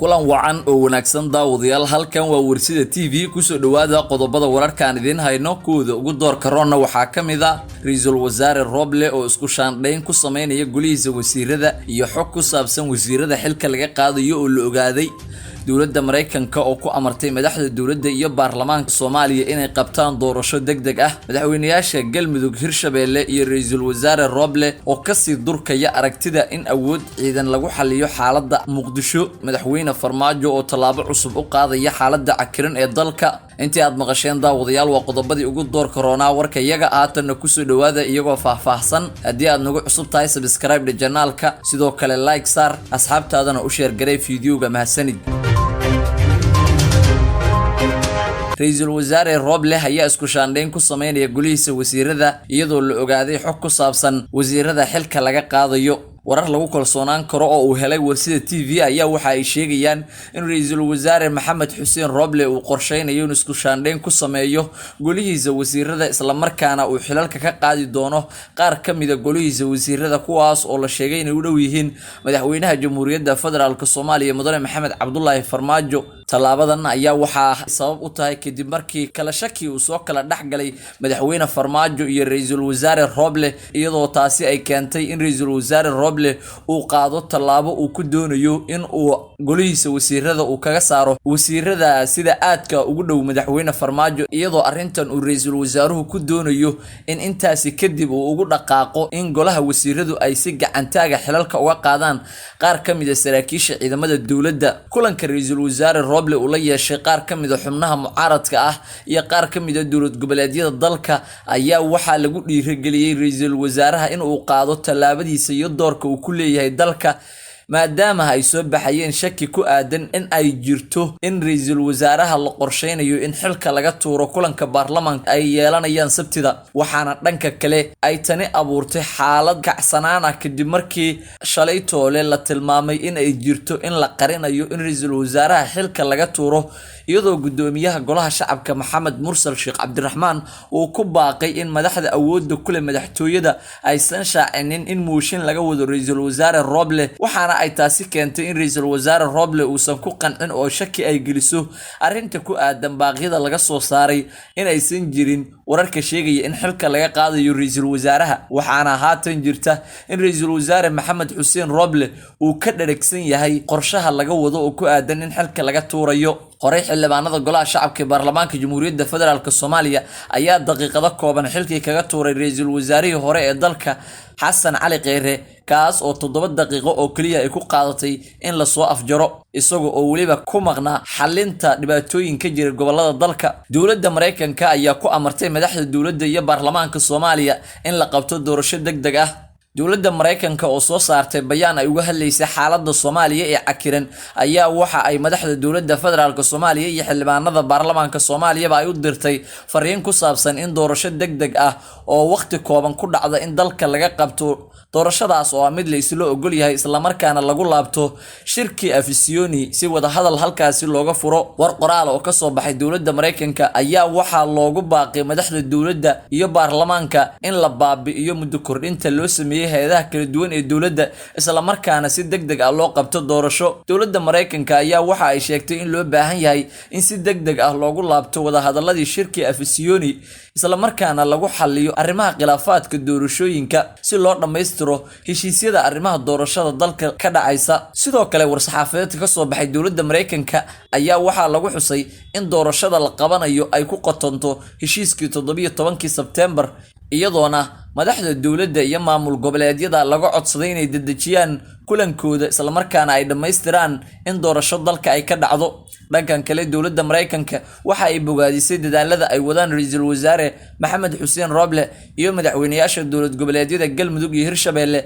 Kulan wacan oo wanaagsan, daawadayaal. Halkan waa Warsida TV. Kusoo dhowaada qodobada wararkaan idiin hayno. Kuwooda ugu doorka roonna waxaa ka mid a Ra-iisul Wasaare Roble oo isku shaandhayn ku sameynaya golihiisa wasiirada iyo xog ku saabsan wasiirada xilka laga qaadayo oo la ogaaday. Dowladda Maraykanka oo ku amartay madaxda dowladda iyo baarlamaanka Soomaaliya inay qabtaan doorasho deg deg ah. Madaxweynayaasha Galmudug, Hirshabeelle iyo Ra-iisul Wasaare Roble oo kasii durkaya aragtida in awood ciidan lagu xaliyo xaaladda Muqdisho. Madaxweyne Farmaajo oo tallaabo cusub u qaadaya xaaladda cakiran ee dalka. Intii aad maqasheen, daawadayaal, waa qodobadii ugu doorka roonaa warka iyaga. Haatanna kusoo dhowaada iyagoo faahfaahsan. Haddii aad nagu cusub tahay, subscribe dhe channelka, sidoo kale like saar, asxaabtaadana u share garee fiidiyowga. Mahadsanid. Ra-iisul Wasaare Roble ayaa isku shaandhayn ku sameynaya golihiisa wasiirada, iyadoo la ogaaday xog ku saabsan wasiirada xilka laga qaadayo. Warar lagu kalsoonaan karo oo uu helay Warsida TV ayaa waxa ay sheegayaan in Ra-iisul Wasaare Maxamed Xuseen Roble uu qorsheynayo in isku shaandhayn ku sameeyo golihiisa wasiirada, islamarkaana uu xilalka ka qaadi doono qaar ka mida golihiisa wasiirada, kuwaas oo la sheegay inay u dhow yihiin Madaxweynaha Jamhuuriyadda Federaalk Soomaaliya, Mudane Maxamed Cabdulaahi Farmaajo. Tallaabadan ayaa waxaa sabab u tahay kadib markii kala shaki uu soo kala dhex galay Madaxweyne Farmaajo iyo Ra-iisul Wasaare Roble, iyadoo taasi ay keentay in Ra-iisul Wasaare Roble uu qaado tallaabo uu ku doonayo in uu golihiisa wasiirada uu kaga saaro wasiirada sida aadka ugu dhow Madaxweyne Farmaajo, iyadoo arrintan uu ra-iisul wasaaruhu ku doonayo in intaasi kadib uu ugu dhaqaaqo in golaha wasiiradu ay si gacantaaga xilalka uga qaadaan qaar ka mid a saraakiisha ciidamada dowladda. Kulanka Ra-iisul Wasaare Roble uu la yeeshay qaar ka mid a xubnaha mucaaradka ah iyo qaar ka mid a dowlad goboleedyada dalka ayaa waxaa lagu dhiirageliyey ra-iisul wasaaraha in uu qaado tallaabadiisa iyo doorka uu ku leeyahay dalka, maadaama ay soo baxayeen shaki ku aadan in ay jirto in ra-iisul wasaaraha la qorsheynayo in xilka laga tuuro kulanka baarlamaanka ay yeelanayaan Sabtida. Waxaana dhanka kale ay tani abuurtay xaalad kacsanaan ah kadib markii shalay toole la tilmaamay in ay jirto in la qarinayo in ra-iisul wasaaraha xilka laga tuuro, iyadoo guddoomiyaha Golaha Shacabka, Maxamed Mursal Sheekh Cabdiraxmaan, uu ku baaqay in madaxda awoodda kule madaxtooyada aysan shaacinin in mooshin laga wado Ra-iisul Wasaare Roble. Waxaana ay taasi keentay in Ra-iisul Wasaare Roble uusan ku qancin oo shaki ay geliso arrinta ku aadan baaqyada laga soo saaray in aysan jirin wararka sheegaya in xilka laga qaadayo ra-iisul wasaaraha. Waxaana haatan jirta in Ra-iisul Wasaare Maxamed Xuseen Roble uu ka dharagsan yahay qorshaha laga wado oo ku aadan in xilka laga tuurayo. Horey xildhibaanada Golaha Shacabka ee Baarlamaanka Jamhuuriyadda Federaalk Soomaaliya ayaa daqiiqado kooban xilkii kaga tuuray ra-iisul wasaarihii hore ee dalka, Xasan Cali Kheyre, kaas oo 7 daqiiqo oo keliya ay ku qaadatay in lasoo afjaro, isaga oo weliba ku maqnaa xalinta dhibaatooyin ka jira gobolada dalka. Dowladda Maraykanka ayaa ku amartay madaxda dowladda iyo baarlamaanka Soomaaliya in la qabto doorasho deg deg ah. Dowladda Maraykanka oo soo saartay bayaan ay uga hadlaysay xaaladda Soomaaliya ee cakiran ayaa waxa ay madaxda Dowladda Federaalk Soomaaliya iyo xildhibaanada baarlamaanka Soomaaliyaba ay u dirtay fariin ku saabsan in doorasho deg deg ah oo waqti kooban ku dhacda in dalka laga qabto, doorashadaas oo ah mid la isla ogol yahay, islamarkaana lagu laabto shirkii Afisiyoni si wadahadal halkaasi looga furo. War qoraal oo kasoo baxay dowladda Maraykanka ayaa waxaa loogu baaqay madaxda dowladda iyo baarlamaanka in la baabi'iyo muddo kordhinta loo sameeyey hay-adaha kala duwan ee dowladda, islamarkaana si deg deg ah loo qabto doorasho. Dowladda Maraykanka ayaa waxa ay sheegtay in loo baahan yahay in si deg deg ah loogu laabto wadahadaladii shirkii Afisiyoni, islamarkaana lagu xaliyo arrimaha khilaafaadka doorashooyinka si loo dhammaystiro heshiisyada arrimaha doorashada dalka ka dhacaysa. Sidoo kale, war-saxaafadeedka kasoo baxay dowladda Maraykanka ayaa waxaa lagu xusay in doorashada la qabanayo ay ku qotonto heshiiskii 17-kii Sebtembar, iyadoona madaxda dowladda iyo maamul goboleedyada laga codsaday inay dedejiyaan kulankooda, islamarkaana ay dhammaystiraan in doorasho dalka ay ka dhacdo. Dhankan kale, dowladda Maraykanka waxa ay bogaadisay dadaalada ay wadaan Ra-iisul Wasaare Maxamed Xuseen Roble iyo madaxweynayaasha dowlad goboleedyada Galmudug iyo Hirshabeelle.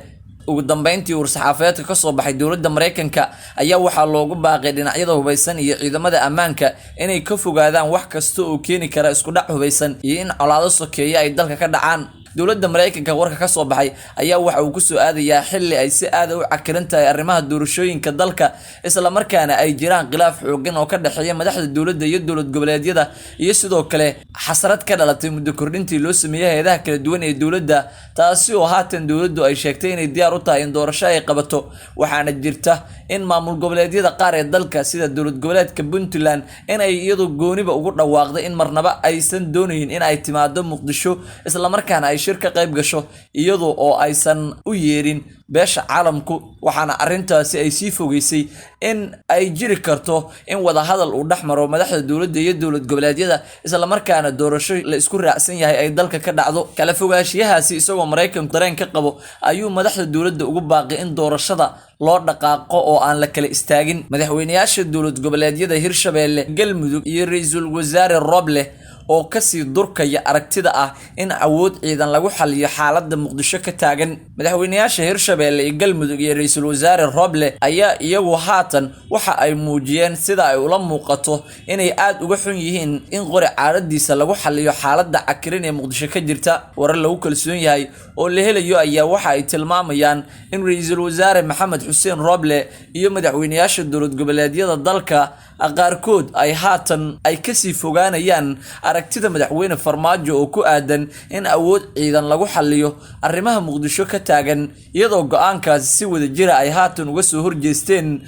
Ugu dambeyntii, war-saxaafadeedka kasoo baxay dowladda Maraykanka ayaa waxaa loogu baaqay dhinacyada hubaysan iyo ciidamada ammaanka inay ka fogaadaan wax kasta oo keeni kara isku dhac hubaysan iyo in colaado sokeeye ay dalka ka dhacaan. Dowladda Mareykanka warka ka soo baxay ayaa waxa uu kusoo aadayaa xilli ay si aad u cakiran tahay arrimaha doorashooyinka dalka, isla markaana ay jiraan khilaaf xooggan oo ka dhexeeya madaxda dowladda iyo dowlad goboleedyada, iyo sidoo kale xasrad ka dhalatay muddo kordhintii loo sameeyay hay'adaha kala duwan ee dowladda, taasi oo haatan dowladdu ay sheegtay inay diyaar u tahay in doorasho ay qabato. Waxaana jirta in maamul goboleedyada qaar ee dalka sida dowlad goboleedka Puntland in ay iyadu gooniba ugu dhawaaqday in marnaba aysan doonayn in ay timaado Muqdisho, isla markaana ay shir ka qayb gasho iyadoo oo aysan u yeerin beesha caalamku. Waxaana arrintaasi ay sii fogeysay in ay jiri karto in wadahadal uu dhex maro madaxda dowladda iyo dowlad goboleedyada, isla markaana doorasho la isku raacsan yahay ay dalka ka dhacdo. Kala fogaanshiyahaasi isagoo Maraykanku dareen ka qabo ayuu madaxda dowladda ugu baaqay in doorashada loo dhaqaaqo oo aan la kala istaagin. Madaxweynayaasha dowlad goboleedyada Hirshabelle, Galmudug iyo ra'iisul wasaare Roble oo kasii durkaya aragtida ah in awood ciidan lagu xaliyo xaaladda Muqdisho ka taagan. Madaxweynayaasha Hirshabelle iyo Galmudug iyo ra'iisul wasaare Roble ayaa iyagu haatan waxa ay muujiyeen sida ay ula muuqato inay aad uga xun yihiin in qori caadadiisa lagu xaliyo xaaladda cakirin ee Muqdisho ka jirta. Warar lagu kalsoon yahay oo la helayo ayaa waxa ay tilmaamayaan in ra'iisul wasaare Maxamed Xuseen Roble iyo madaxweynayaasha dowlad goboleedyada dalka qaarkood ay haatan ay kasii fogaanayaan aragtida madaxweyne Farmaajo oo ku aadan in awood ciidan lagu xaliyo arrimaha Muqdisho ka taagan, iyadoo go'aankaasi si wada jira ay haatan uga soo horjeesteen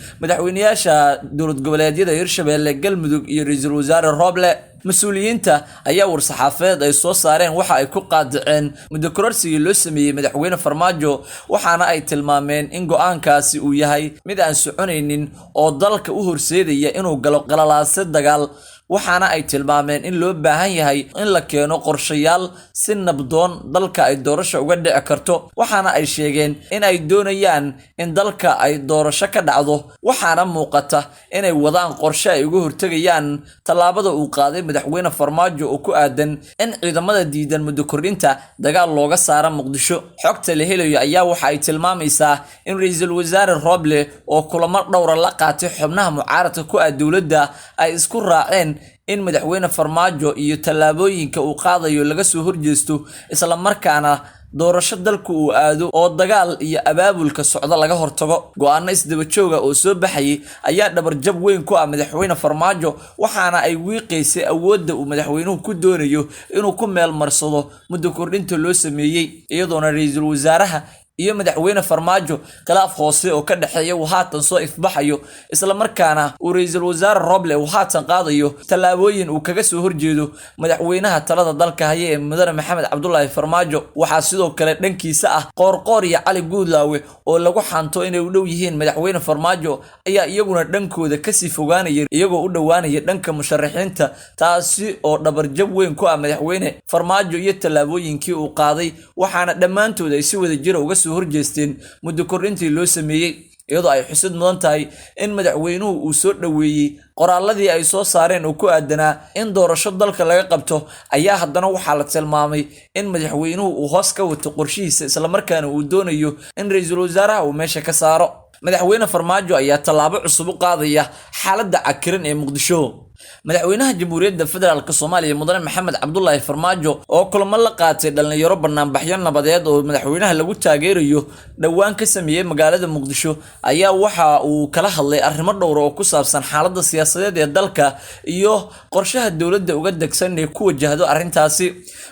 madaxweynayaasha dowlad goboleedyada Hirshabelle, Galmudug iyo ra'iisul wasaare Roble. Mas-uuliyiinta ayaa war-saxaafadeed ay soo saareen waxa ay ku qaadaceen muddo kororsigii loo sameeyey madaxweyne Farmaajo, waxaana ay tilmaameen in go'aankaasi uu yahay mid aan soconaynin oo dalka u horseedaya inuu galo qalalaase dagaal. Waxaana ay tilmaameen in loo baahan yahay in la keeno qorshayaal si nabdoon dalka ay doorasho uga dhici karto. Waxaana ay sheegeen in ay doonayaan in dalka ay doorasho ka dhacdo, waxaana muuqata inay wadaan qorshe ay uga hortegayaan tallaabada uu qaaday madaxweyne Farmaajo oo ku aadan in ciidamada diidan muddo kordhinta dagaal looga saaro Muqdisho. Xogta la helayo ayaa waxa ay tilmaamaysaa in ra'iisul wasaare Roble oo kulamo dhowra la qaatay xubnaha mucaaradka ku ah dowladda ay isku raaceen in madaxweyne Farmaajo iyo tallaabooyinka uu qaadayo laga soo horjeesto, isla markaana doorasho dalku uu aado oo dagaal iyo abaabulka socda laga hortago. Go'aano isdaba jooga oo soo baxayay ayaa dhabarjab weyn ku ah madaxweyne Farmaajo, waxaana ay wiiqaysay awoodda uu madaxweynuhu ku doonayo inuu ku meel marsado muddo kordhinta loo sameeyey, iyadoona ra'iisul wasaaraha iyo madaxweyne Farmaajo khilaaf hoose oo ka dhexeeya uu haatan soo ifbaxayo, isla markaana uu ra'iisul wasaare Roble uu haatan qaadayo tallaabooyin uu kaga soo horjeedo madaxweynaha talada dalka haya ee mudane Maxamed Cabdullaahi Farmaajo. Waxaa sidoo kale dhankiisa ah Qoorqoor iyo Cali Guudlaawe oo lagu xanto inay u dhow yihiin madaxweyne Farmaajo ayaa iyaguna dhankooda kasii fogaanaya, iyagoo u dhowaanaya dhanka musharaxiinta, taasi oo dhabarjab weyn ku ah madaxweyne Farmaajo iyo tallaabooyinkii uu qaaday. Waxaana dhammaantood ay si wada jira uga soo horjeesteen muddo kordhintii loo sameeyey, iyadoo ay xusid mudan tahay in madaxweynuhu uu soo dhoweeyey qoraaladii ay soo saareen oo ku aadanaa in doorasho dalka laga qabto. Ayaa haddana waxaa la tilmaamay in madaxweynuhu uu hoos ka wato qorshihiisa, islamarkaana uu doonayo in ra'iisul wasaaraha uu meesha ka saaro. Madaxweyne Farmaajo ayaa tallaabo cusub u qaadaya xaaladda cakiran ee Muqdisho. Madaxweynaha Jamhuuriyadda Federaalk Soomaaliya mudane Maxamed Cabdullaahi Farmaajo oo kulamo la qaatay dhalinyaro banaanbaxyo nabadeed oo madaxweynaha lagu taageerayo dhowaan ka sameeyey magaalada Muqdisho ayaa waxa uu kala hadlay arrimo dhowr oo ku saabsan xaaladda siyaasadeed ee dalka iyo qorshaha dowladda uga degsan ee ku wajahdo arrintaasi.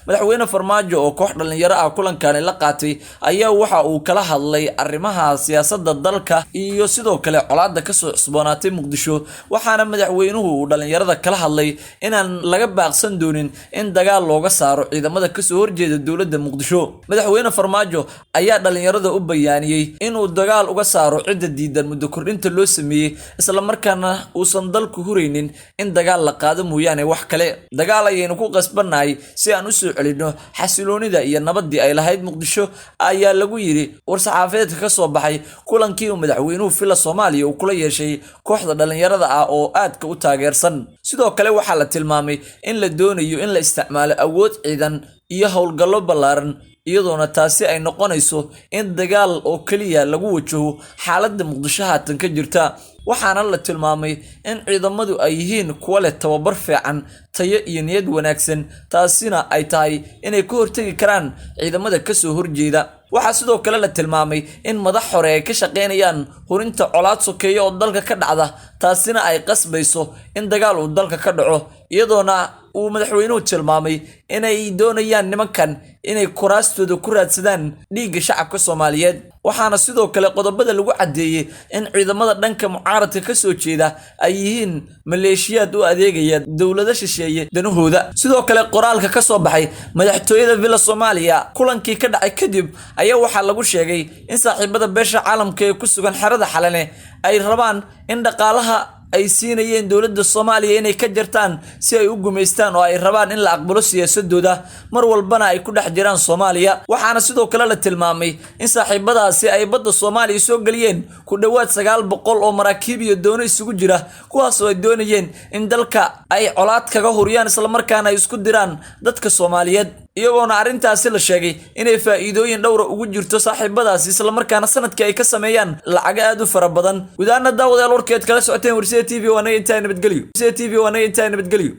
Madaxweyne Farmaajo oo koox dhalinyaro ah kulankani la qaatay ayaa waxa uu kala hadlay arrimaha siyaasadda dalka iyo sidoo kale colaadda kasoo cusboonaatay Muqdisho. Waxaana madaxweynuhu uu dhalinyarada kala hadlay inaan laga baaqsan doonin in dagaal looga saaro ciidamada kasoo horjeeda dowladda Muqdisho. Madaxweyne Farmaajo ayaa dhalinyarada u bayaaniyey inuu dagaal uga saaro cidda diidan muddo kordhinta loo sameeyey, isla markaana uusan dalku huraynin in dagaal la qaado mooyaane wax kale. Dagaal ayaynu ku qasbannahay si aan u soo celinno xasiloonida iyo nabaddii ay lahayd Muqdisho, ayaa lagu yiri war-saxaafadeedka ka soo baxay kulankii uu madaxweynuhu Villa Soomaaliya uu kula yeeshay kooxda dhalinyarada ah oo aadka u taageersan. Sidoo kale waxaa la tilmaamay in la doonayo in la isticmaalo awood ciidan iyo howlgallo ballaaran, iyadoona taasi ay noqonayso in dagaal oo keliya lagu wajaho xaaladda Muqdisho haatan ka jirta. Waxaana la tilmaamay in ciidamadu ay yihiin kuwo leh tababar fiican, tayo iyo niyad wanaagsan, taasina ay tahay inay ka hortagi karaan ciidamada kasoo horjeeda. Waxaa sidoo kale la tilmaamay in madax hore ay ka shaqeynayaan hurinta colaad sokeeye oo dalka ka dhacda, taasina ay qasbayso in dagaal uu dalka ka dhaco, iyadoona uu madaxweynuhu tilmaamay inay doonayaan nimankan inay kuraastooda ku raadsadaan dhiigga shacabka Soomaaliyeed. Waxaana sidoo kale qodobada lagu caddeeyey in ciidamada dhanka mucaaradka ka soo jeeda ay yihiin maleeshiyaad u adeegaya dowlado shisheeye danahooda. Sidoo kale qoraalka ka soo baxay madaxtooyada Villa Soomaaliya kulankii ka dhacay kadib ayaa waxaa lagu sheegay in saaxiibada beesha caalamka ee ku sugan xerada Xalane ay rabaan in dhaqaalaha ay siinayeen dowladda Soomaaliya inay ka jartaan si ay u gumaystaan, oo ay rabaan in la aqbalo siyaasadooda mar walbana ay ku dhex jiraan Soomaaliya. Waxaana sidoo kale la tilmaamay in saaxiibadaasi ay badda Soomaaliya soo geliyeen ku dhowaad 900 oo maraakiib iyo doono isugu jira, kuwaas oo ay doonayeen in dalka ay colaad kaga huriyaan islamarkaana ay isku diraan dadka Soomaaliyeed, iyagoona arrintaasi la sheegay inay faa'iidooyin dhowra ugu jirto saaxiibadaasi, islamarkaana sanadkii ay ka sameeyaan lacago aad u fara badan. Gudahaana daawadayaal, warkeed kala socoteen Warsida TV waa naga intaa. Nabadgelyo. Warsida TV waa naga intaa. Nabadgelyo.